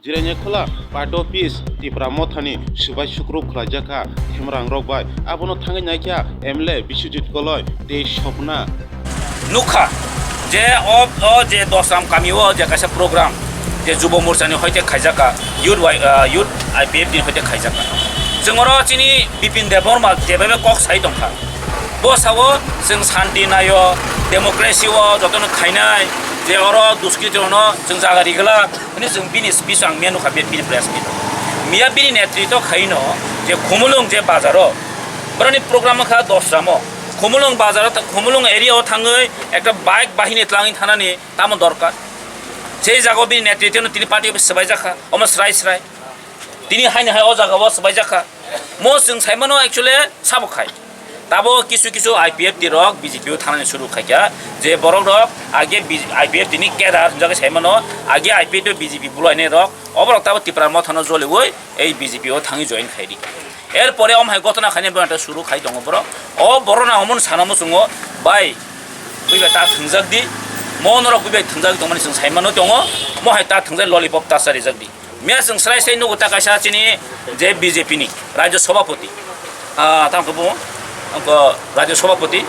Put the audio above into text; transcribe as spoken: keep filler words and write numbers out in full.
Jirainya Khola part office Tipra Mothani subai sukrub khlaijak kha themrang rok bai. Abono thangwi naikha M L A Biswajit Koloi tei Sopna. Nukha je o, o je Dosram kami o je kaisa program je Jubo Morcha ni hoite khaijak kha, youth, wai- ah, youth I P F T ni hoite khaijak kha. Chwng oro chini Bipin Debbarma jebabe kok sai tongkha. Bo sao chwng santi naio, democracy o jotono khainai, je oro duskritirokno chwng jaga rigwlak hwnwi chwng bini speech o ang miya nukha, bini press meet o. Miya bini netritw khaino je Khumulwng je bazaro boroni program wngkha Dosramo. Khumulwng bazaro tha-, Khumulwng area o thangwi ekta bike bahini tlangwi thanani tamo dorkar. Je jagao bini netritwno tini party office swbaijak kha, omo srai srai. Tini haino hai o jagao swbaijak kha. Mo chwng saimano actually sabo khai. Tabo kisu kisu I P F T rok B J P o thangnani suru khaikha, je borok rok age B-, I P F T ni cadre hwnjagwi saimano, age I P F T o B J P bulainai rok, oborok tabo Tipra Mothano joliwi ei B J P o thangwi join khaidi. Er pore om hai gotona khainai borok suru khai tongo borok. O borok na omono sana muchungo, bai, buibai ta thwngjak di, mo norok buibai thwngjak tongmani chwng saimano tongo, mo hai ta thwngjak lollipop ta charijak di. Miya chwng srai srai nugo ta kaisa chini je B J P ni Rajya Sabhapati, ah, tamo khe bo, wngkha Rajya Sabhapati,